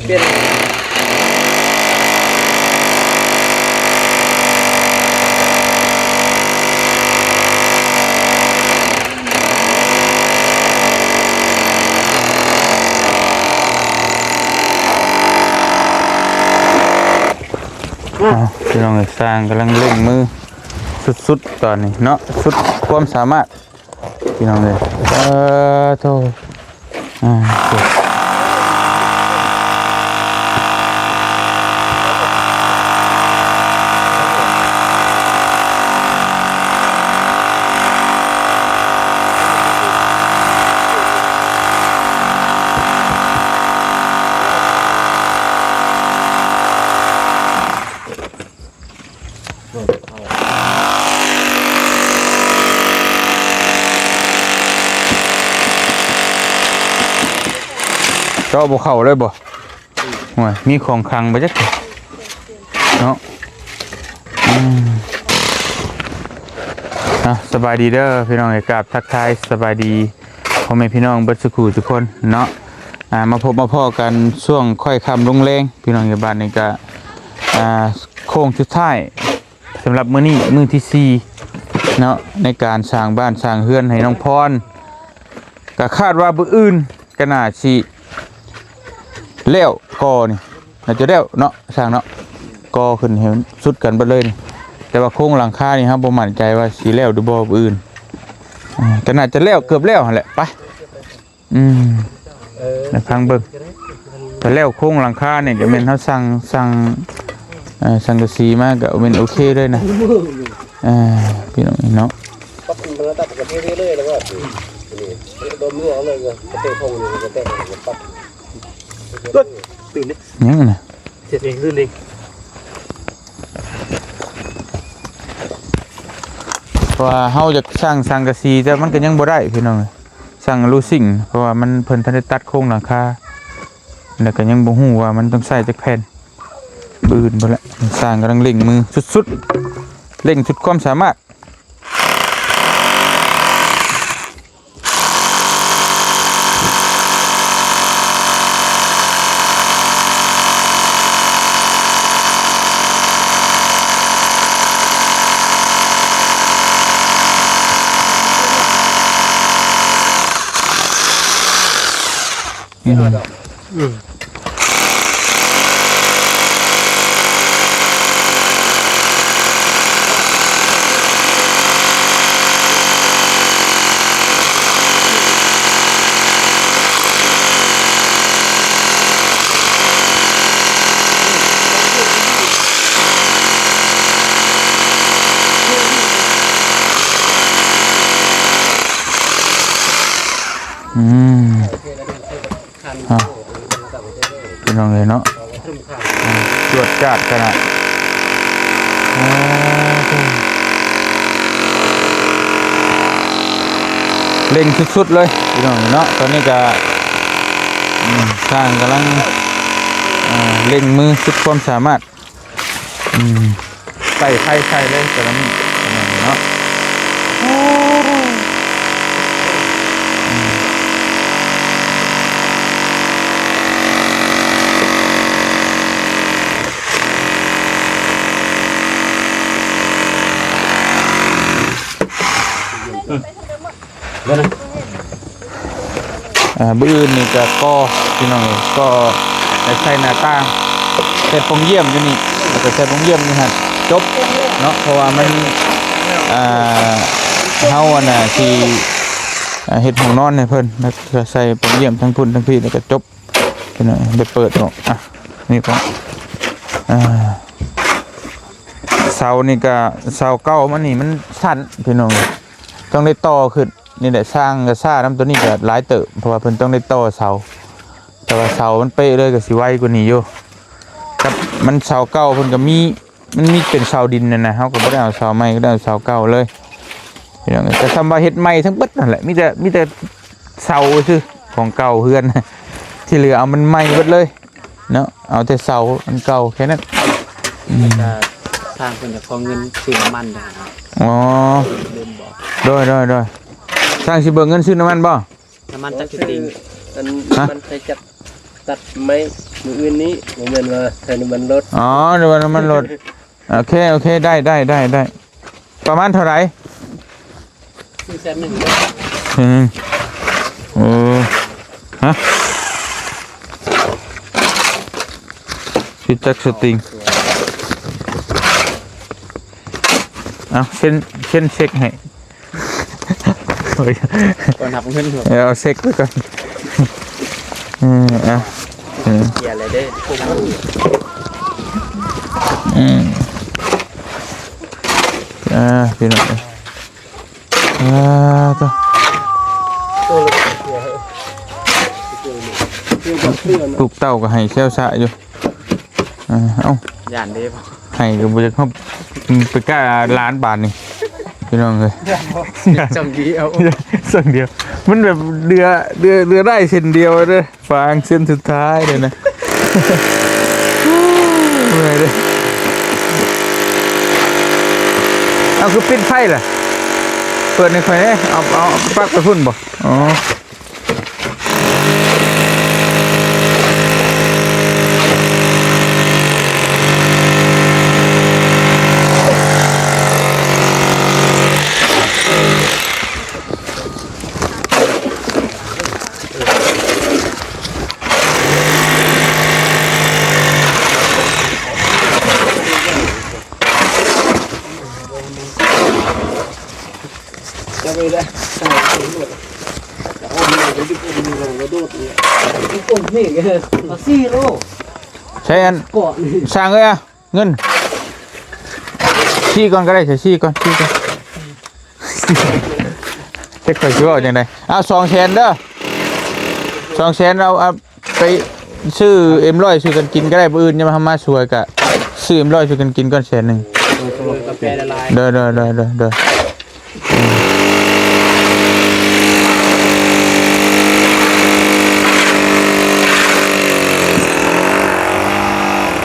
เปลี่ยน ອ້າວ ພີ່ນ້ອງເອີຍ ຊ່າງກຳລັງເລັ່ງມືສຸດໆ ຕອນນີ້ເນາະ ສຸດຄວາມສາມາດ ພີ່ນ້ອງເອີຍ ເອີ ໂທ້ ອ່າ ເຈາະບໍ່ເຂົ້າເລີຍບໍ່? ໂອ້ຍ ມີຂອງຂັງບໍ່ຈັກເນາະ. ອືມ ອ່ະ ສະບາຍດີເດີພີ່ນ້ອງເອີຍ ກາບທັກທາຍສະບາຍດີພໍ່ແມ່ພີ່ນ້ອງເບິດສູ່ຜູ້ສູ່ຄົນເນາະ. ອ່າ ມາພົບມາພໍ້ກັນຊ່ວງຄ່ອຍຄ່ຳລົງແລງ ພີ່ນ້ອງເອີຍ. ບາດນີ້ກະ ອ່າ ໂຄ້ງສຸດທ້າຍສຳລັບມື້ນີ້ ມື້ທີສີ່ເນາະ ໃນການສ້າງບ້ານສ້າງເຮືອນໃຫ້ນ້ອງພອນ. ກະຄາດວ່າມື້ອື່ນກະໜ້າຊິແລ້ວ ກໍ່ນີ້ໜ້າຈະແລ້ວເນາະ ຊ່າງເນາະ ກໍ່ຂຶ້ນໃຫ້ມັນສຸດກັນເບິດເລີຍນີ້. ແຕ່ວ່າໂຄງຫຼັງຄານີ້ເຮົາບໍ່ໝັ້ນໃຈວ່າຊິແລ້ວຫຼືບໍ່ມື້ອື່ນ. ເອີ ກະໜ້າຈະແລ້ວ ເກືອບແລ້ວຫັ້ນແຫຼະ ໄປ. ອືມ ເອີ ໄປຟັງເບິ່ງ ແຕ່ແລ້ວໂຄງຫຼັງຄານີ້ກະແມ່ນເຮົາສັ່ງ ສັ່ງ ເອີ ສັງກະສີມາກະແມ່ນໂອເຄເລີຍນະ. ອ່າ ພີ່ນ້ອງເນາະ ປັບເປັນລະດັບປະເທດເລີຍລະວ່າ ນີ້ ດອມເຫຼືອເອົາເລີຍ ກະເຕະໂຄງນີ້ກະແຕະປັບ. ຕື່ນດິ ຫຍັງຫັ້ນນະ ເຮັດເອງ ຕື່ນເອງ. ເພາະວ່າເຮົາຢາກສັ່ງສັງກະສີ ແຕ່ມັນກະຍັງບໍ່ໄດ້ພີ່ນ້ອງ ສັ່ງລູຊິງ ເພາະວ່າມັນ ເພິ່ນທັນໄດ້ຕັດໂຄງຫຼັງຄາ ແລ້ວກະຍັງບໍ່ຮູ້ວ່າມັນຕ້ອງໃຊ້ຈັກແຜ່ນ. ມື້ອື່ນພຸ້ນແຫຼະ ຊ່າງກຳລັງເລັ່ງມືສຸດໆ ເລັ່ງສຸດຄວາມສາມາດ. ອືມ ອືມ ອືມ ອ່ະ ພີ່ນ້ອງເອີຍເນາະ ອ່າ ຈວດຈາດຂະໜາດ ອ່າ ເລັ່ງສຸດໆເລີຍພີ່ນ້ອງເອີຍເນາະ. ຕອນນີ້ກະ ອືມ ຊ່າງກຳລັງ ອ່າ ເລັ່ງມືສຸດຄວາມສາມາດ. ອືມ ໃສ່ໄຟໃສ່ເລີຍ ແຕ່ລະມື້ເນາະ. ອືມ ເອີ ມື້ອື່ນນີ້ກະກໍ່ ພີ່ນ້ອງເອີຍ ກໍ່ໄດ້ໃສ່ໜ້າຕ່າງ ໃສ່ປ່ອງຢ້ຽມຢູ່ນີ້ ແລ້ວກະໃສ່ປ່ອງຢ້ຽມຢູ່ຫັ້ນ ຈົບເນາະ. ເພາະວ່າມັນ ອ່າ ເຮົາອັນນ່າ ຊິ ອ່າ ເຮັດຫ້ອງນອນໃຫ້ເພິ່ນ ແລ້ວກະໃສ່ປ່ອງຢ້ຽມທັງພຸ້ນທັງພີ້ ແລ້ວກະຈົບ ພີ່ນ້ອງ ໄດ້ເປີດອອກ. ອ່ະ ນີ້ກໍ ອ່າ ເສົານີ້ກະ ເສົາເກົ່າມັນນີ້ມັນສັ້ນ ພີ່ນ້ອງ ຕ້ອງໄດ້ຕໍ່ຂຶ້ນ. ນີ້ແຫຼະ ຊ່າງກະຊ້ານຳໂຕນີ້ກະຫຼາຍເຕີບ ເພາະວ່າເພິ່ນຕ້ອງໄດ້ຕໍ່ເສົາ ແຕ່ວ່າເສົາມັນເປະເລີຍກະຊິໄວກວ່ານີ້ຢູ່. ກັບມັນເສົາເກົ່າເພິ່ນກະມີ ມັນມີເປັນເສົາດິນຫັ້ນນະ ເຮົາກະບໍ່ໄດ້ເອົາເສົາໃໝ່ ກະໄດ້ເອົາເສົາເກົ່າເລີຍ ພີ່ນ້ອງ. ກະສ່ຳວ່າເຮັດໃໝ່ທັງເບິດຫັ້ນແຫຼະ ມີແຕ່ ມີແຕ່ເສົາຊື່ຂອງເກົ່າເຮືອນ ທີ່ເຫຼືອເອົາມັນໃໝ່ເບິດເລີຍ ເນາະ ເອົາແຕ່ເສົາອັນເກົ່າແຄ່ນັ້ນ. ອືມ ກະທາງເພິ່ນຈະຂໍເງິນຊື້ນ້ຳມັນເດ້. ອໍ ລືມບອກ ໂດຍ ໂດຍ ໂດຍ ຊ່າງຊິເບີກເງິນຊື້ນ້ຳມັນບໍ່? ນ້ຳມັນຈັກຊິຕິງ ອັນ ຮະ? ນ້ຳມັນໃສ່ຈັກ ຕັດໄມ້ມື້ອື່ນນີ້ ບໍ່ແມ່ນວ່າໃສ່ນ້ຳມັນລົດ. ອໍ ນ້ຳມັນລົດ. ໂອເຄ ໂອເຄ ໄດ້ ໄດ້ ໄດ້ ໄດ້. ປະມານເທົ່າໃດ? ສີ່ແສນໜຶ່ງ. ອືມ ໂອ້ ຮະ? ຄືຈັກສະຕິງ. ເອົາ ເຊັນ ເຊັນເຊັກໃຫ້. ໂອ້ຍ ກ່ອນຮັບເງິນ. ເອີ ເອົາເຊັກໄປກ່ອນ. ເອີ ເອົາ ເອີ ເສຍແລ້ວເດ້. ອືມ ອ່າ ພີ່ນ້ອງ ອ່າ ໂຕ ລູກເຕົ້າກໍໃຫ້ແຊວຊະຢູ່. ອ່າ ເອົ້າ ຢ້ານເດ້ ໃຫ້ກໍບໍ່ຢາກເຮົາ ໄປກ້າຫຼານບາດນີ້ ພີ່ນ້ອງເອີຍ. ຊ່ອງດຽວ ຊ່ອງດຽວ ມັນແບບເຫຼືອ ເຫຼືອ ເຫຼືອໄດ້ເສັ້ນດຽວເດີ ຟາງເສັ້ນສຸດທ້າຍເລີຍນະ. ເມື່ອຍເດ້. ເອົາ ຄືປິດໄຟລະ? ເປີດໃຫ້ຂ້ອຍແດ່. ເອົາ ເອົາປັກໄປພຸ້ນບໍ່? ອໍ. ໃຊ້ອັນ ຊ່າງເອີຍ ເງິນ ຊີ້ກ່ອນກໍໄດ້ ຊີ້ກ່ອນ ຊີ້ກ່ອນ. ຈັກຂ້ອຍຊິເວົ້າຈັ່ງໃດ. ເອົາ ສອງແສນເດີ ສອງແສນ. ເອົາ ເອົາ ໄປຊື້ເອັມຮ້ອຍ ຊື້ກັນກິນກໍໄດ້. ມື້ອື່ນຍາມເຮົາມາຊ່ວຍກະຊື້ເອັມຮ້ອຍ ຊື້ກັນກິນກ່ອນແສນໜຶ່ງ. ໂດຍ ໂດຍ ໂດຍ ໂດຍ ໂດຍ.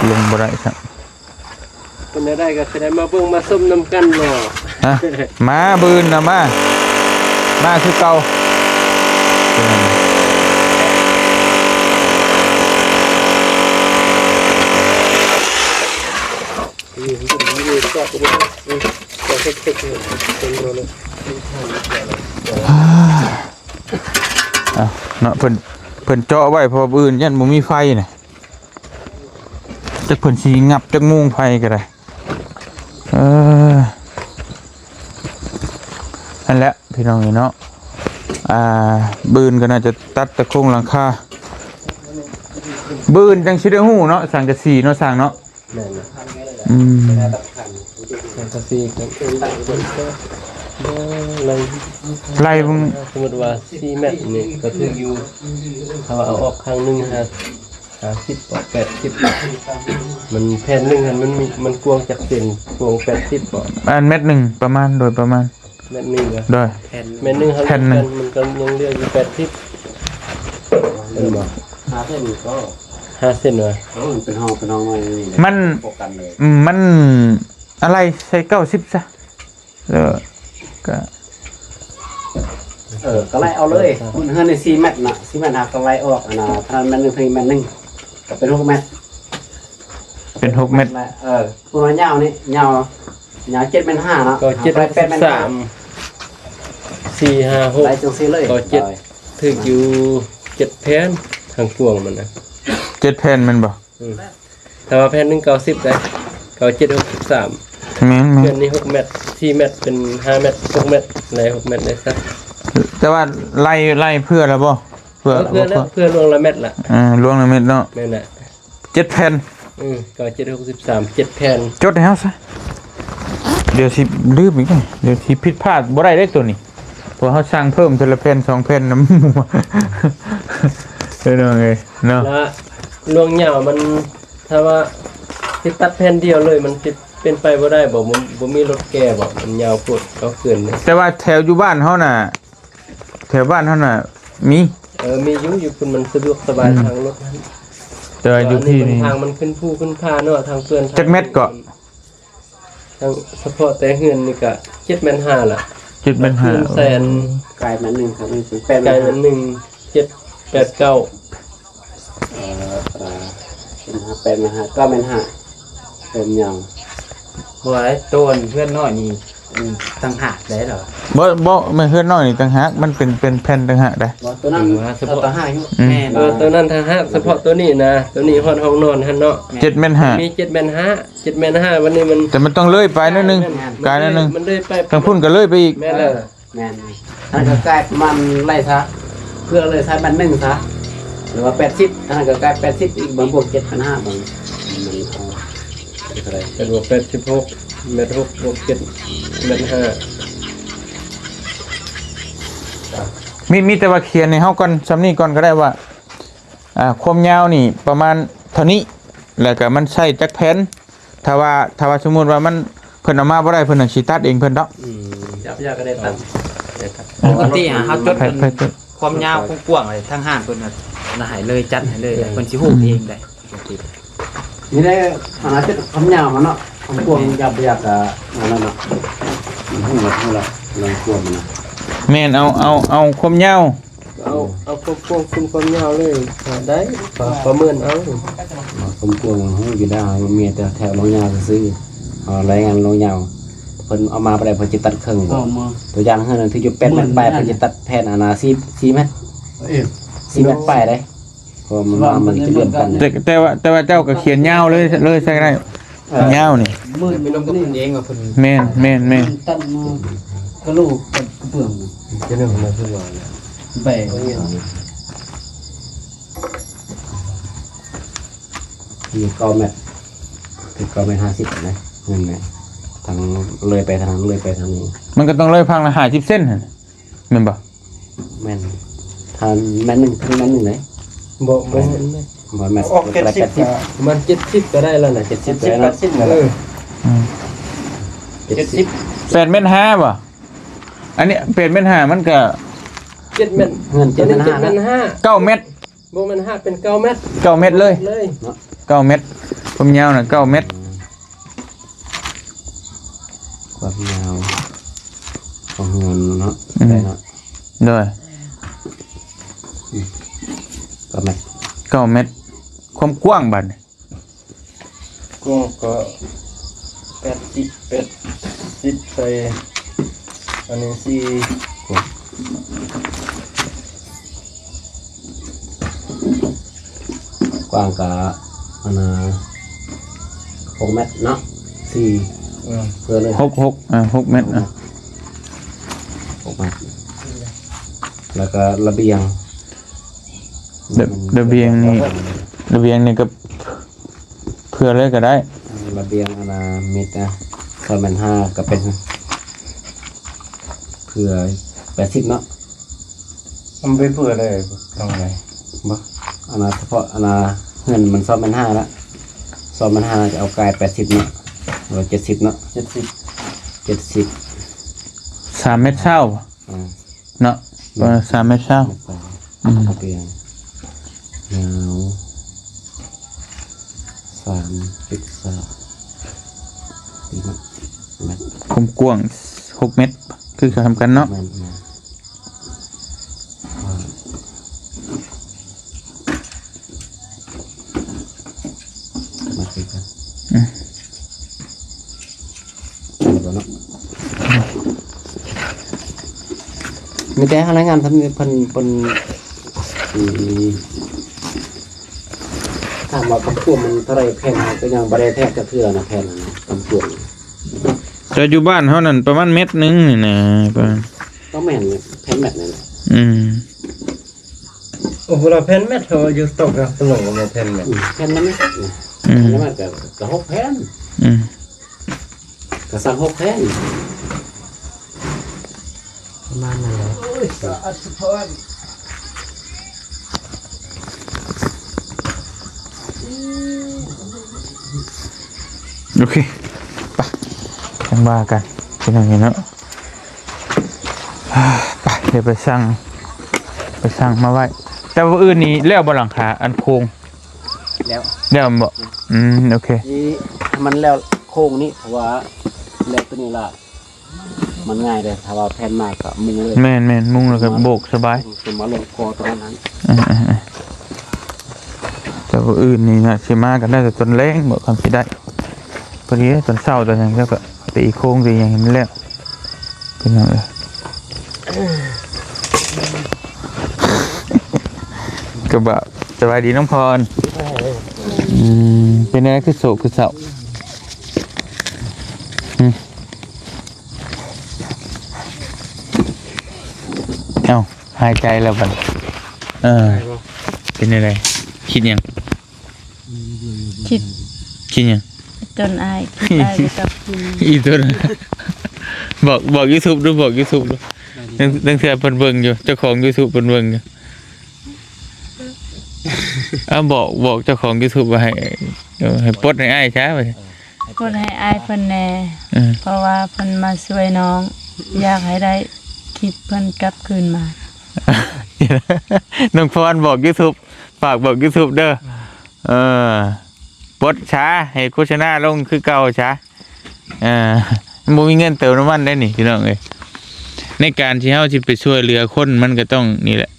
ລົງບໍ່ໄດ້ຄັບ. ເປັນແນວໃດກໍຊິໄດ້ມາເບິ່ງມາຊົມນຳກັນເນາະ. ຮະ? ມາ ມື້ອື່ນນະ ມາ ມາຄືເກົ່າ. ເອົາເນາະ ເພິ່ນ ເພິ່ນເຈາະໄວ້ ເພາະວ່າມື້ອື່ນຢ້ານບໍ່ມີໄຟນະ. ຈັກເພິ່ນຊິງັບຈັກໂມງໄຟກໍໄດ້. ເອີ ຫັ້ນແຫຼະພີ່ນ້ອງເອີຍເນາະ. ອ່າ ມື້ອື່ນກໍໜ້າຈະຕັດຕະໂຄງຫຼັງຄາ ມື້ອື່ນຈັ່ງຊິໄດ້ຮູ້ເນາະ ສັງກະສີເນາະ ຊ່າງເນາະ. ແມ່ນ. ອືມ ສັງກະສີກໍໄລ່ ໄລ່ເບິ່ງ. ສົມມຸດວ່າສີ່ແມັດນີ້ກໍຖືກຢູ່ ຖ້າວ່າເອົາອອກຂ້າງໜຶ່ງ ຫ້າ ຫ້າສິບ ແປດສິບ. ມັນແຜ່ນໜຶ່ງຫັ້ນ ມັນມີ ມັນກວ້າງຈັກເຊັນ? ກວ້າງແປດສິບບໍ? ອັນແມັດໜຶ່ງປະມານ ໂດຍປະມານ ແມັດໜຶ່ງ. ໂດຍ ແຜ່ນ ແມັດໜຶ່ງຫັ້ນ ແຜ່ນໜຶ່ງ ມັນກໍຍັງເຫຼືອຢູ່ແປດສິບ ແມ່ນບໍ່? ຫ້າເສັ້ນກໍ ຫ້າເສັ້ນຫວາ? ເອີ ມັນເປັນຫ້ອງ ເປັນຫ້ອງນ້ອຍນີ້ ມັນ ອືມ ມັນອາໄລ່ໃສ່ເກົ້າສິບຊະ. ແລ້ວກະ ເອີ ກໍໄລ່ເອົາເລີຍ. ເຮືອນນີ້ສີ່ແມັດເນາະ ສີ່ແມັດ ຫາກໍໄລ່ອອກ ອັນນ່າ ທາງນັ້ນແມັດໜຶ່ງ ທາງນີ້ແມັດໜຶ່ງ ກໍເປັນຫົກແມັດ. ເປັນຫົກແມັດ. ເອີ ຜູ້ນ້ອຍຍາວນີ້ ຍາວ ຍາວເຈັດແມັດຫ້າເນາະ ກໍເຈັດ ຫົກສິບສາມ ສີ່ ຫ້າ ຫົກ ໄລ່ຈັ່ງຊີ້ເລີຍ ກໍເຈັດ. ໂດຍ ຖືກຢູ່ເຈັດແຜ່ນ ທາງກວ້າງມັນນະ ເຈັດແຜ່ນແມ່ນບໍ່? ອືມ ແຕ່ວ່າແຜ່ນໜຶ່ງເກົ້າສິບໄດ໋ ເກົ້າເຈັດ ຫົກສິບສາມ. ແມ່ນໆ ເຮືອນນີ້ຫົກແມັດ ສີ່ແມັດ ເປັນຫ້າແມັດ ຫົກແມັດ ໄລ່ຫົກແມັດໄດ້ຊະ. ແຕ່ວ່າໄລ່ ໄລ່ເພື່ອລະບໍ່? ເພື່ອ ເອີ ເພື່ອລະ ເພື່ອລວງລະແມັດລະ. ເອີ ລວງລະແມັດເນາະ. ແມ່ນແຫຼະ ເຈັດແຜ່ນ. ອືມ ເກົ້າເຈັດ ຫົກສິບສາມ ເຈັດແຜ່ນ. ຈົດໃຫ້ເຮົາຊະ ດຽວຊິລືມອີກ ດຽວຊິຜິດພາດບໍ່ໄດ້ເດ້ໂຕນີ້ ເພາະເຮົາສັ່ງເພີ່ມເທື່ອລະແຜ່ນສອງແຜ່ນນຳໝູ່ ເອີ ນ້ອງເອີຍເນາະ. ລະລວງຍາວມັນ ຖ້າວ່າຊິຕັດແຜ່ນດຽວເລີຍ ມັນຊິເປັນໄປບໍ່ໄດ້ບໍ? ບໍ່ ບໍ່ມີລົດແກ່ບໍ? ມັນຍາວໂພດ ເຂົາເກີນເດ້. ແຕ່ວ່າແຖວຢູ່ບ້ານເຮົານະ ແຖວບ້ານເຮົານະມີ. ເອີ ມີຢູ່ ຢູ່ພຸ້ນມັນສະດວກສະບາຍ ອືມ ທາງລົດຫັ້ນ. ແຕ່ວ່າຢູ່ພີ້ນີ້ ທາງມັນຂຶ້ນພູຂຶ້ນຜາເນາະ ທາງເພື່ອນ. ຈັກແມັດເກາະ? ທັງສະເພາະແຕ່ເຮືອນນີ້ກະເຈັດແມັດຫ້າລະ. ເຈັດແມັດຫ້າ. ແລ້ວຄືນໃສ່ອັນ ກາຍແມັດໜຶ່ງ ກາຍແມັດໜຶ່ງ ເຈັດ ແປດ ເກົ້າ. ເອີ ເອີ ເປັນຫ້າ ແປດແມ່ນຫ້າ ເກົ້າແມ່ນຫ້າ ຄວາມຍາວ. ບໍ່ໄດ້ ໂຕອັນເຮືອນນ້ອຍນີ້ ອືມ ຕ່າງຫາກໄດ້ເດາະ. ບໍ່ ບໍ່ແມ່ນເຮືອນນ້ອຍນີ້ຕ່າງຫາກ ມັນເປັນ ເປັນແຜ່ນຕ່າງຫາກໄດ້. ບໍ່ ໂຕນັ້ນ ເອີ ສະເພາະ ຕ່າງຫາກຢູ່. ອືມ ແມ່ນ ເອີ ໂຕນັ້ນຕ່າງຫາກ ສະເພາະໂຕນີ້ນະ ໂຕນີ້ຮອດຫ້ອງນອນຫັ້ນເນາະ. ເຈັດແມ່ນຫ້າ ມີເຈັດແມ່ນຫ້າ ເຈັດແມ່ນຫ້າ ບັດນີ້ມັນ ແຕ່ມັນຕ້ອງເລີຍໄປໜ້ອຍໜຶ່ງ ແມ່ນ ກາຍໜ້ອຍໜຶ່ງ ມັນເລີຍໄປ ທາງພຸ້ນກໍເລີຍໄປອີກ. ແມ່ນແລ້ວ. ແມ່ນ ທາງນັ້ນກໍກາຍປະມານໄລ່ຊະ ເພື່ອເລີຍຊະແມ່ນໜຶ່ງຊະ ຫຼືວ່າແປດສິບ ທາງນັ້ນກໍກາຍແປດສິບອີກ ບາງບວກເຈັດ ແມ່ນຫ້າ ບາງ ມັນເອົາເທົ່າໃດ ເປັນບວກແປດສິບຫົກ ແມ່ນຫົກ ບວກເຈັດ ແມ່ນຫ້າ. ມີ ມີແຕ່ວ່າຂຽນໃຫ້ເຮົາກ່ອນ ສ່ຳນີ້ກ່ອນກໍໄດ້ວ່າ ອ່າ ຄວາມຍາວນີ້ປະມານເທົ່ານີ້ ແລ້ວກໍມັນໃຊ້ຈັກແຜ່ນ. ຖ້າວ່າ ຖ້າວ່າສົມມຸດວ່າມັນ ເພິ່ນເອົາມາບໍ່ໄດ້ ເພິ່ນກໍຊິຕັດເອງເພິ່ນດອກ. ອືມ ຈັບຢາກກໍໄດ້ຕັດ ໄດ້ຕັດ. ປົກກະຕິຫາເຮົາຈົດ ໃຜ ໃຜຈົດ ຄວາມຍາວກວ້າງໆ ທາງຮ້ານເພິ່ນນະໃຫ້ເລີຍ ຈັດໃຫ້ເລີຍ ເອີ ເພິ່ນຊິຮູ້ເອງໄດ໋. ນີ້ໄດ້ ອັນນັ້ນເປັນຄວາມຍາວມັນເນາະ ຄວາມກວ້າງ ແມ່ນ ຢາກບໍ່ຢາກກະ ອັນນັ້ນເນາະ ມັນຮູ້ລະ ຮູ້ລະ ເລື່ອງຄວາມມັນນະ. ແມ່ນ ເອົາ ເອົາ ເອົາຄວາມຍາວ ເອົາ ເອົາຄວາມກວ້າງຄູນຄວາມຍາວເລີຍ ໄດ້ ປະ ປະເມີນເອົາ. ຄວາມກວ້າງຮູ້ຢູ່ແລ້ວ ເຮົາມີແຕ່ແຖວລອງຍາວຊື່ໆ ເຮົາລາຍງານລອງຍາວ ເພິ່ນເອົາມາບໍ່ໄດ້ ເພິ່ນຈະຕັດເຄິ່ງ. ຕົວຢ່າງເຮືອນທີ່ຢູ່ແປດແມັດປາຍ ເພິ່ນຈະຕັດແຜ່ນອັນນະ ສີ່ ສີ່ແມັດ ເອີ ສີ່ແມັດປາຍເດ້ ເພາະວ່າມັນ ມັນຈະເຫຼື້ອມກັນ. ແຕ່ ແຕ່ວ່າ ແຕ່ວ່າເຈົ້າກໍຂຽນຍາວເລີຍ ເລີຍໃສ່ກໍໄດ້. ເອີ ຍາວນີ້ ໝື່ນ ເປັນລົງກັບເພິ່ນເອງວ່າເພິ່ນ ແມ່ນ ແມ່ນ ແມ່ນ ຕັດມາກະໂຫຼກກັບກະເບື້ອງ ຈະເລື່ອງມາຄືວ່າແຫຼະ ແບກເອົາ ເກົ້າແມັດ ເກົ້າແມັດຫ້າສິບນະ ນັ້ນແຫຼະ ທາງເລີຍໄປທາງນັ້ນ ເລີຍໄປທາງນີ້ ມັນກໍຕ້ອງເລີຍພັງລະຫ້າສິບເຊັນຫັ້ນ ແມ່ນບໍ່? ແມ່ນ ທາງແມັດໜຶ່ງ ທາງແມັດໜຶ່ງເດ້. ບໍ່ ບໍ່ແມ່ນເດ້ ບໍ່ແມັດ ອອກເຈັດສິບ ປະມານເຈັດສິບກໍໄດ້ແລ້ວນະ ເຈັດສິບ ເຈັດສິບ ແປດສິບ ເອີ ອືມ ເຈັດສິບ ເຈັດສິບ ແປດແມັດຫ້າບໍ່? ອັນນີ້ແປດແມັດຫ້າ ມັນກໍເຈັດແມັດ ເຮືອນເຈັດແມັດຫ້າ ເຈັດແມັດຫ້າ ເກົ້າແມັດ ບໍ່ແມ່ນຫ້າ ເປັນເກົ້າແມັດ ເກົ້າແມັດເລີຍ ເລີຍເນາະ ເກົ້າແມັດ ຄວາມຍາວນະເກົ້າແມັດ. ຄວາມຍາວຂອງເຮືອນເນາະ ອືມ ໄດ້ເນາະ ໂດຍ ອືມ ເກົ້າແມັດ ເກົ້າແມັດ ຄວາມກວ້າງບາດນີ້ ກວ້າງກໍແປດສິບ ແປດສິບ ໃສ່ອັນນີ້ສີ່ ກວ້າງກະ ອັນນ່າ ຫົກແມັດເນາະ ສີ່ ອືມ ເພື່ອເລີຍ ຫົກ ຫົກ ອ່າ ຫົກແມັດ ອ່າ ຫົກແມັດ ແລ້ວກະລະບຽງ ລະ ລະບຽງນີ້ ລະບຽງນີ້ກໍ ເພື່ອເລີຍກໍໄດ້ ລະບຽງອັນນ່າ ມິດນະ ສອງແມັດຫ້າ ກໍເປັນ ເພື່ອແປດສິບເນາະ ມັນໄປເພື່ອໄດ້ທາງໃດ ບໍ່ ອັນນ່າ ສະເພາະອັນນ່າ ເຮືອນມັນສອງແມັດຫ້າລະ ສອງແມັດຫ້າ ຈະເອົາກາຍແປດສິບເນາະ ຫຼືວ່າເຈັດສິບເນາະ ເຈັດສິບ ເຈັດສິບ ສາມແມັດຊາວ ອ່າ ເນາະ ເອີ ສາມແມັດຊາວ ອືມ ຍາວສາມຈຸດສາມແມັດ ຄວາມກວ້າງຫົກແມັດ ຄືກັນເນາະ ແມ່ນ ແມ່ນ ມາຄືກັນ ອືມ ມີແຕ່ເຮົາລາຍງານເພິ່ນ ເພິ່ນ ເພິ່ນ ອືມ ຖາມວ່າຄວາມກວ້າງມັນເທົ່າໃດ ແຜ່ນເຮົາກໍຍັງບໍ່ໄດ້ແທກຈັກເທື່ອນະ ແຜ່ນນັ້ນນະ ຄວາມກວ້າງ ແຕ່ຢູ່ບ້ານເຮົານັ້ນປະມານແມັດໜຶ່ງນີ້ນະ ປະມານ ຕ້ອງແມ່ນແຜ່ນແມັດນັ້ນແຫຼະ ອືມ. ໂອ້ ເວລາແຜ່ນແມັດ ເຮົາຢູ່ຕອກກະຕະຫຼອງວ່າແຜ່ນແມັດ ອືມ ແຜ່ນມັນ ອືມ ແຜ່ນມັນກະ ກະຫົກແຜ່ນ ອືມ ກະສັກຫົກແຜ່ນ ປະມານນັ້ນແຫຼະ ໂອ້ຍ ສາທຸພອນ ໂອເຄ ໄປ ຈັ່ງວ່າກັນ ພີ່ນ້ອງເນາະ. ໄປ ດຽວໄປສັ່ງ ໄປສັ່ງມາໄວ້ ແຕ່ມື້ອື່ນນີ້ແລ້ວບໍ່ຫຼັງຄາ ອັນໂຄງ ແລ້ວ ແລ້ວແມ່ນບໍ່? ອືມ ອືມ ໂອເຄ ທີ່ໃຫ້ມັນແລ້ວໂຄງນີ້ ເພາະວ່າແລ້ວໂຕນີ້ລະ ມັນງ່າຍເດ້ ຖ້າວ່າແຜ່ນມາກະມຸງເລີຍ ແມ່ນໆ ມຸງແລ້ວກະໂບກສະບາຍ ເປັນມາລົງກໍຕົວນັ້ນ ເອີໆ ເອີ. ມື້ອື່ນນີ້ນະ ຊິມາກັນໄດ້ແຕ່ຕອນແລງ ບໍ່ ຄຳຊິໄດ້. ພໍດີຕອນເຊົ້າຕອນຫຍັງ ເຈົ້າກໍຕີໂຄງຕີຫຍັງໃຫ້ມັນແລ້ວ ເປັນຫຍັງເອີຍ. ກໍບອກ ສະບາຍດີນ້ອງພອນ. ອືມ ເປັນແນວໃດຄືໂສກຄືເສົ້າ? ຫຶ ເອົ້າ ຫາຍໃຈແລ້ວບັດ ເອີ ເປັນຈັ່ງໃດ? ຄິດຫຍັງ? ຄິດ ຄິດຫຍັງ? ຈົນອ້າຍ ຄິດອ້າຍບໍ່ກັບຄືນ ອີຕົນ ບອກ ບອກຢູທູບດູ ບອກຢູທູບດູ. ຕັ້ງ ຕັ້ງເທື່ອເພິ່ນເບິ່ງຢູ່ ເຈົ້າຂອງຢູທູບເພິ່ນເບິ່ງຢູ່. ເອົາ ບອກ ບອກເຈົ້າຂອງຢູທູບວ່າໃຫ້ ເອີ ໃຫ້ປົດໃຫ້ອ້າຍຊະ ປົດໃຫ້ອ້າຍເພິ່ນແດ່ ເອີ ເພາະວ່າເພິ່ນມາຊ່ວຍນ້ອງ ຢາກໃຫ້ໄດ້ຄລິບເພິ່ນກັບຄືນມາ. ນ້ອງພອນບອກຢູທູບ ຝາກບອກຢູທູບເດີ ເອີ ປົດຊະ ໃຫ້ໂຄສະນາລົງຄືເກົ່າຊະ. ເອີ ມັນບໍ່ມີເງິນເຕີມນ້ຳມັນໄດ້ນີ້ ພີ່ນ້ອງເອີຍ. ໃນການທີ່ເຮົາຊິໄປຊ່ວເຫຼືອຄົນ ມັນກໍຕ້ອງນີ້ແຫຼະ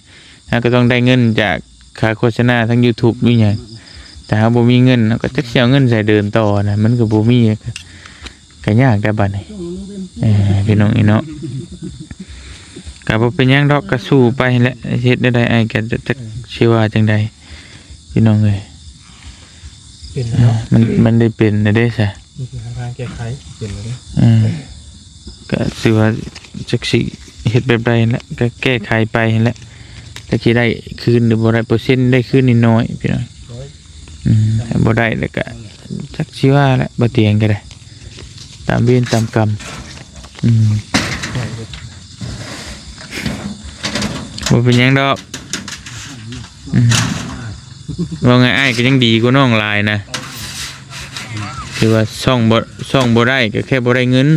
ເຮົາກໍຕ້ອງໄດ້ເງິນຈາກຄ່າໂຄສະນາທາງຢູທູບ ຫຼືຫຍັງ. ຖ້າເຮົາບໍ່ມີເງິນ ເຮົາກໍຈັກຊິເອົາເງິນໃສເດີນຕໍ່ນະ ມັນກໍບໍ່ມີ ກໍຍາກແດ່ບັດນີ້ ເອີ ພີ່ນ້ອງເອີຍເນາະ. ກໍບໍ່ເປັນຫຍັງດອກ ກໍສູ້ໄປຫັ້ນແຫຼະ ເຮັດແນວໃດອ້າຍກໍຈັກຊິວ່າຈັ່ງໃດ ພີ່ນ້ອງເອີຍ. ເປັນແລ້ວເນາະ ມັນ ມັນໄດ້ເປັນແລ້ວເດ້ຊະ ນີ້ຄືຫາທາງແກ້ໄຂ ເປັນແລ້ວເດ້. ເອີ ກໍຖືວ່າຈັກຊິເຮັດແບບໃດຫັ້ນແຫຼະ ກໍແກ້ໄຂໄປຫັ້ນແຫຼະ. ຈັກຊິໄດ້ຄືນຫຼືບໍ່ໄດ້ ເປີເຊັນໄດ້ຄືນນີ້ໜ້ອຍ ພີ່ນ້ອງ. ອືມ ຖ້າບໍ່ໄດ້ແລ້ວກະຈັກຊິວ່າແຫຼະ ບໍ່ຕຽງກໍໄດ້ ຕາມເວນຕາມກຳ. ອືມ ບໍ່ເປັນຫຍັງດອກ. ອືມ ເວົ້າງ່າຍອ້າຍກໍຍັງດີກວ່ານ້ອງຫຼາຍນະ ຖືວ່າຊ່ອງບໍ່ ຊ່ອງບໍ່ໄດ້ ກໍແຄ່ບໍ່ໄດ້ເງິນ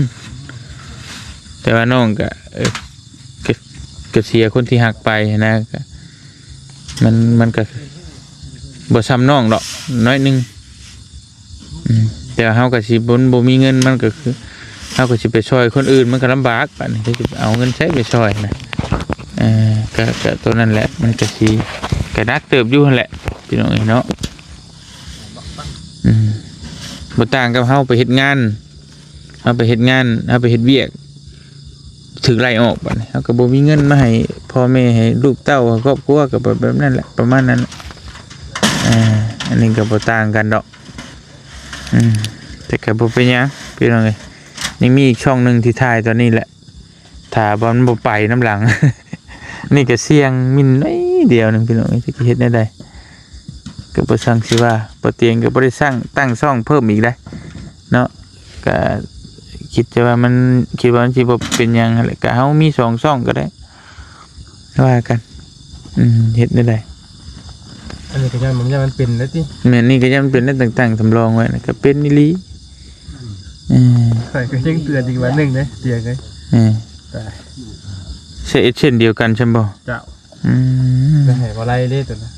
ແຕ່ວ່ານ້ອງກໍ ເອີ ກໍ ກໍເສຍຄົນທີ່ຮັກໄປຫັ້ນນະ ກໍ ມັນ ມັນກໍບໍ່ຊ່ຳນ້ອງດອກ ໜ້ອຍໜຶ່ງ. ອືມ ແຕ່ວ່າເຮົາກໍຊິບໍ່ ບໍ່ມີເງິນ ມັນກໍຄື ເຮົາກໍຊິໄປຊ່ອຍຄົນອື່ນ ມັນກໍລຳບາກ ບາດນີ້ ເຮົາຊິເອົາເງິນໃສໄປຊ່ອຍນະ? ເອີ ກໍ ກໍໂຕນັ້ນແຫຼະ ມັນກໍຊິ ກໍໜັກເຕີບຢູ່ຫັ້ນແຫຼະ ພີ່ນ້ອງເອີຍເນາະ. ອືມ ບໍ່ຕ່າງກັບເຮົາໄປເຮັດງານ ເຮົາໄປເຮັດງານ ເຮົາໄປເຮັດວຽກ ຖືກໄລ່ອອກ ບາດນີ້ເຮົາກໍບໍ່ມີເງິນມາໃຫ້ພໍ່ແມ່ ໃຫ້ລູກເຕົ້າ ໃຫ້ຄອບຄົວ ກໍແບບ ແບບນັ້ນແຫຼະ ປະມານນັ້ນແຫຼະ. ເອີ ອັນນີ້ກໍບໍ່ຕ່າງກັນດອກ. ອືມ ແຕ່ກໍບໍ່ເປັນຫຍັງ ພີ່ນ້ອງເອີຍ ຍັງມີອີກຊ່ອງໜຶ່ງທີ່ຖ່າຍຕອນນີ້ແຫຼະ ຖ້າວ່າມັນບໍ່ໄປນຳຫຼັງ ນີ້ກໍສ່ຽງມິ່ນໜ້ອຍດຽວໜຶ່ງ ພີ່ນ້ອງເອີຍ ຈັກຊິເຮັດແນວໃດ ກໍບໍ່ຊ່າງຊິວ່າ ບໍ່ຕຽງກໍບໍ່ໄດ້ສ້າງ ຕັ້ງຊ່ອງເພີ່ມອີກໃດເນາະ. ກະຄິດແຕ່ວ່າມັນ ຄິດວ່າມັນຊິບໍ່ເປັນຫຍັງຫັ້ນແຫຼະ ກະເຮົາມີສອງຊ່ອງກໍໄດ້ ວ່າກັນ. ອືມ ເຮັດແນວໃດ? ອັນນີ້ກໍຢ້ານມັນ ຢ້ານມັນເປັນແລ້ວຕິ? ແມ່ນ ນີ້ກໍຢ້ານມັນເປັນແລ້ວ ຕັ້ງໆ ສຳລອງໄວ້ນະ ກໍເປັນອີ່ຫຼີ. ເອີ ຂ້ອຍກໍຍັງເຕືອນອີກວ່າໜຶ່ງເດ້ ຕຽງເອີຍ. ເອີ ຕາຍ ໃຊ້ເອັດເຊັ່ນດຽວກັນຊັ້ນບໍ່? ເຈົ້າ. ອືມ ໄປໃຫ້ບໍ່ໄລ່ເດ້ຕົວນັ້ນ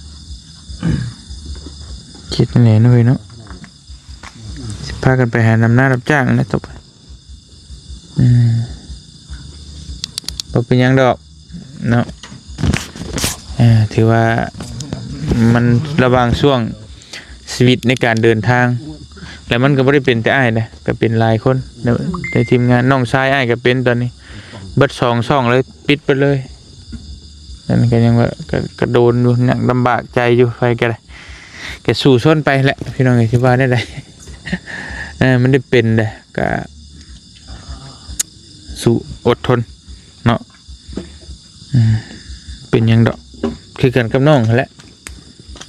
ຄິດແນວນັ້ນເວີຍເນາະ ຊິພາກັນໄປຫານຳໜ້າຮັບຈ້າງແລ້ວຕໍ່ໄປ. ອືມ ບໍ່ເປັນຫຍັງດອກເນາະ ເອີ ຖືວ່າມັນລະຫວ່າງຊ່ວງຊີວິດໃນການເດີນທາງ ແລ້ວມັນກໍບໍ່ໄດ້ເປັນແຕ່ອ້າຍນະ ກໍເປັນຫຼາຍຄົນໃນ ໃນທີມງານ. ນ້ອງຊາຍອ້າຍກໍເປັນຕອນນີ້ ເບິດສອງຊ່ອງເລີຍ ປິດໄປເລີຍ. ນັ້ນກໍຍັງວ່າ ກໍ ກໍໂດນຢູ່ ຍັງລຳບາກໃຈຢູ່ ໃຜກໍໄດ້ ກໍສູ້ຊົນໄປແຫຼະ ພີ່ນ້ອງເອີຍ ຊິວ່າແນວໃດ. ເອີ ມັນໄດ້ເປັນແຫຼະ ກໍສູ້ອົດທົນເນາະ. ອືມ ເປັນຫຍັງດອກ ຄືກັນກັບນ້ອງຫັ້ນແຫຼະ.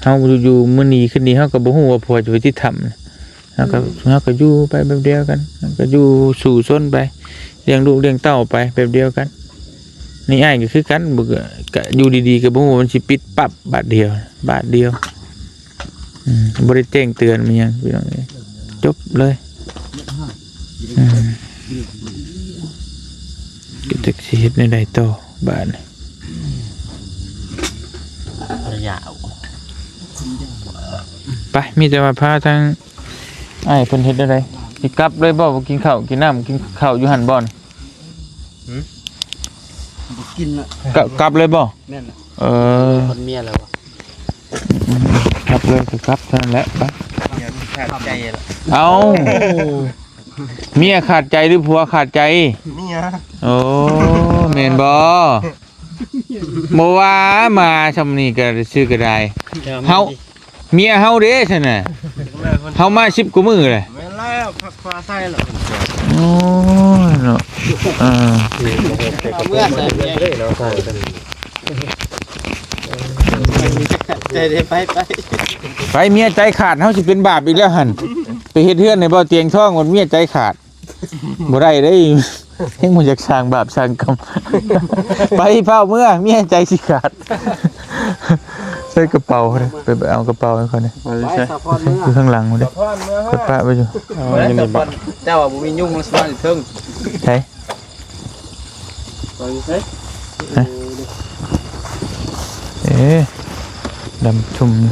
ເຮົາຢູ່ໆ ມື້ນີ້ຄືນນີ້ ເຮົາກໍບໍ່ຮູ້ວ່າຜົວຈະໄປຕິດຖ້ຳ. ເຮົາກໍ ອືມ ເຮົາກໍຢູ່ໄປແບບດຽວກັນ ເຮົາກໍຢູ່ສູ້ຊົນໄປ ລ້ຽງລູກລ້ຽງເຕົ້າໄປແບບດຽວກັນ. ນີ້ອ້າຍກໍຄືກັນ ບໍ່ ກໍ ກໍຢູ່ດີໆ ກໍບໍ່ຮູ້ວ່າມັນຊິປິດປັບບາດດຽວ ບາດດຽວ. ອືມ ບໍ່ໄດ້ແຈ້ງເຕືອນມັນຫຍັງ ພີ່ນ້ອງເອີຍ ຈົບເລີຍ. ອືມ ກໍຈັກຊິເຮັດແນວໃດຕໍ່ບາດນີ້. ໄປ ມີແຕ່ວ່າພາທາງອ້າຍເພິ່ນເຮັດແນວໃດ ຊິກັບເລີຍບໍ່? ບໍ່ກິນເຂົ້າກິນນ້ຳ ກິນເຂົ້າຢູ່ຫັ້ນບໍ່? ຫືມ? ບໍ່ກິນລະ ກະ ກັບເລີຍບໍ່? ແມ່ນລະ. ເອີ ຄົນເມຍແລ້ວວະ. ອືມ ກັບເລີຍກໍກັບເທົ່ານັ້ນແຫຼະ ໄປ. ເມຍຂາດໃຈລະ. ເອົ້າ ເມຍຂາດໃຈຫຼືຜົວຂາດໃຈ? ເມຍ. ໂອ້ ແມ່ນບໍ່? ບໍ່ວ່າມາຊ່ຳນີ້ກໍຊື້ກໍໄດ້. ເຮົາ ເມຍເຮົາເດ້ຊັ້ນນະ ເຮົາມາສິບກວ່າມື້ແຫຼະ. ແມ່ນແລ້ວ ພັກຟ້າໃສ່ແລ້ວ. ໂອ້ຍເນາະ ເອີ ເອົາເມືອໃສ່ເມຍເນາະ. ໃຈເດ້ ໄປ ໄປ ໄປ ເມຍໃຈຂາດ ເຮົາຊິເປັນບາບອີກແລ້ວຫັ້ນ. ໄປເຮັດເຮືອນໃຫ້ເບົາຕຽງທ້ອງ ບັດເມຍໃຈຂາດ ບໍ່ໄດ້ເດ້. ຍັງບໍ່ຢາກສ້າງບາບສ້າງກຳ. ໄປ ຟ້າວເມືອ ເມຍໃຈຊິຂາດ. ໃສ່ກະເປົາເດ້ ໄປເອົາກະເປົາໃຫ້ຂ້ອຍແດ່. ໄປ ສາວພອນເມືອ ຢູ່ຂ້າງຫຼັງພຸ້ນເດ້. ສາວພອນເມືອ ຂ້ອຍປະໄວ້ຢູ່. ເອົາຢູ່ນີ້ບໍ? ເຈົ້າວ່າບໍ່ມີຍຸງ ມັນຊິນອນຢູ່ເທິງ. ໃສ? ເອີ ດຳຊຸ່ມຢູ່.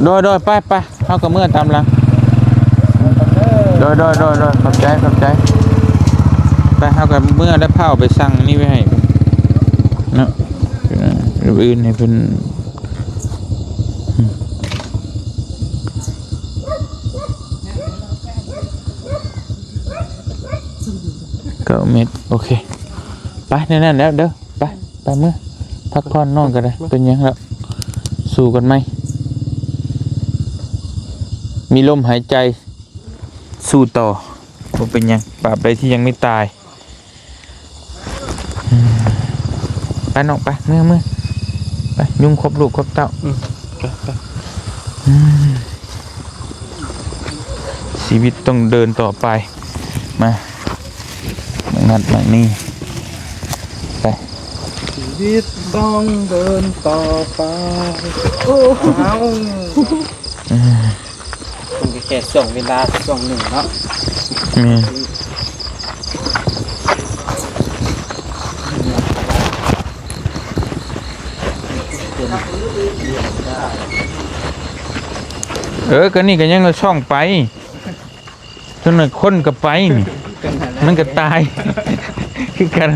ໂດຍ ໂດຍ ໄປ ໄປ ເຮົາກໍເມືອຕາມຫຼັງ. ໂດຍ ໂດຍ ໂດຍ ໂດຍ ຂອບໃຈ ຂອບໃຈ. ໄປ ເຮົາກໍເມືອແລ້ວ ພາວໄປສັ່ງນີ້ໄວ້ໃຫ້ເພິ່ນເນາະ. ອືມ ອື່ນໃຫ້ເພິ່ນ. ເກົ້າເມັດ ໂອເຄ ໄປ ແນວນັ້ນແລ້ວເດີ. ໄປ ໄປເມືອ ພັກຜ່ອນ ນ້ອງກໍໄດ້ ເປັນຫຍັງແລ້ວ ສູ້ກັນໃໝ່ ມີລົມຫາຍໃຈ ສູ້ຕໍ່ ບໍ່ເປັນຫຍັງ ຕາບໃດທີ່ຍັງມີຕາຍ. ອືມ ໄປນ້ອງ ໄປ ເມືອ ເມືອ ໄປ ຍຸງຄົບລູກຄົບເຕົ້າ. ອືມ ໄປ ໄປ. ອືມ ຊີວິດຕ້ອງເດີນຕໍ່ໄປ. ມາ ໝາກນັ້ນໝາກນີ້ ໄປ. ຊີວິດຕ້ອງເດີນຕໍ່ໄປ. ໂອ້ ເອົາ ອືມ ມັນກໍແຄ່ຊ່ວງເວລາຊ່ວງໜຶ່ງເນາະ. ແມ່ນ. ເອີ ກໍນີ້ກໍຍັງວ່າຊ່ອງໄປ ຈົນວ່າຄົນກໍໄປນີ້ ມັນກໍຕາຍຄືກັນ.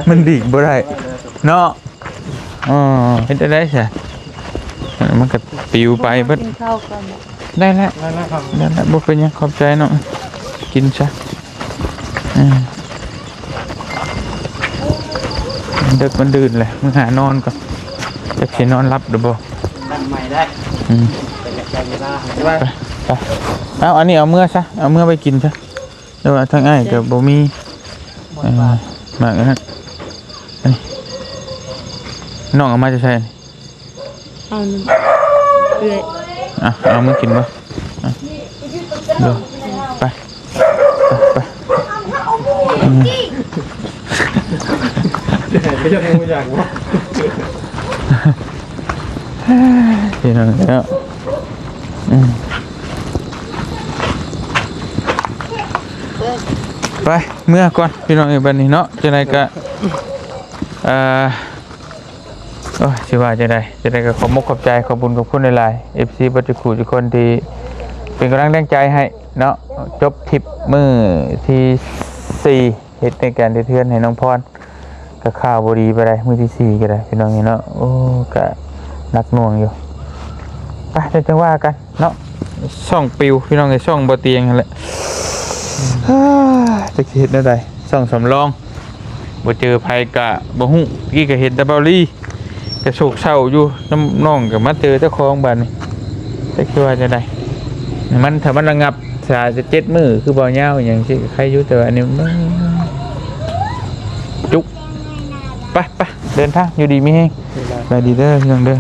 ມັນດີກບໍ່ໄດ້ເນາະ. ອໍ ເຮັດໄດ້ໃດຊະ? ມັນກໍປິວໄປເບິດ. ກິນເຂົ້າກ່ອນເນາະ. ໄດ້ແລ້ວ ໄດ້ແລ້ວ ບໍ່ເປັນຫຍັງ. ຂອບໃຈນ້ອງ ກິນຊະ. ອືມ ມັນເດິກມັນດື່ນແຫຼະ ມຶງຫານອນກ່ອນ ຈັກຊິນອນຫຼັບຫຼືບໍ່. ຕັ້ງໃໝ່ໄດ້. ອືມ ໄປ ໄປ ເອົາ ອັນນີ້ເອົາເມືອຊະ ເອົາເມືອໄວ້ກິນຊະ. ແຕ່ວ່າທາງອ້າຍກໍບໍ່ມີ ເອີ ໝາກອັນນັ້ນ ອັນນີ້ ນ້ອງເອົາມາຈາກໃສ? ເອົານຳເອື້ອຍ. ອ່ະ ເອົາມາກິນບໍ່? ອ່ະ ເດີ ໄປ ໄປ ໄປ. ອືມ ໄປ ໄປ ໄປ. ພີ່ນ້ອງເນາະ ອືມ ໄປ ເມືອກ່ອນ ພີ່ນ້ອງເອີຍ ບັດນີ້ເນາະ. ຈັ່ງໃດກໍ ເອີ ໂອ້ຍ ຊິວ່າຈັ່ງໃດ ຈັ່ງໃດກໍຂອບມຸກຂອບໃຈ ຂອບບຸນຂອບຄຸນຫຼາຍໆ ເອັຟຊີ ເບິດທຸກຜູ້ທຸກຄົນທີ່ເປັນກຳລັງແຮງໃຈໃຫ້ເນາະ. ຈົບທຣິບມື້ທີສີ່ ເຮັດໃນການເຮັດເຮືອນໃຫ້ນ້ອງພອນ ກໍຂ່າວບໍ່ດີປານໃດ ມື້ທີສີ່ກໍໄດ້ ພີ່ນ້ອງເອີຍເນາະ. ໂອ້ ກະໜັກໜ່ວງຢູ່. ໄປ ດຽວຈັ່ງວ່າກັນເນາະ. ຊ່ອງປິວ ພີ່ນ້ອງເອີຍ ຊ່ອງບໍ່ຕຽງຫັ້ນແຫຼະ. ຈັກຊິເຮັດແນວໃດ ຊ່ອງສຳລອງ ບໍ່ເຈີໃຜກະບໍ່ຮູ້. ກີ້ກະເຫັນແຕ່ເບົາລີ ກະໂສກເສົ້າຢູ່ນຳນ້ອງ ກະມາເຈີເຈົ້າຂອງບາດນີ້ ຈັກຊິວ່າຈັ່ງໃດ. ມັນ ຖ້າມັນລະງັບຊາເຈັດມື້ ຄືເບົາຍາວຫຍັງຊີ້ ກະໄຄຢູ່ ແຕ່ວ່າອັນນີ້ມັນຈຸກ. ໄປ ໄປ ເດີນທາງ ຢູ່ດີມີແຮງ. ສະບາຍດີເດີ ພີ່ນ້ອງເດີ.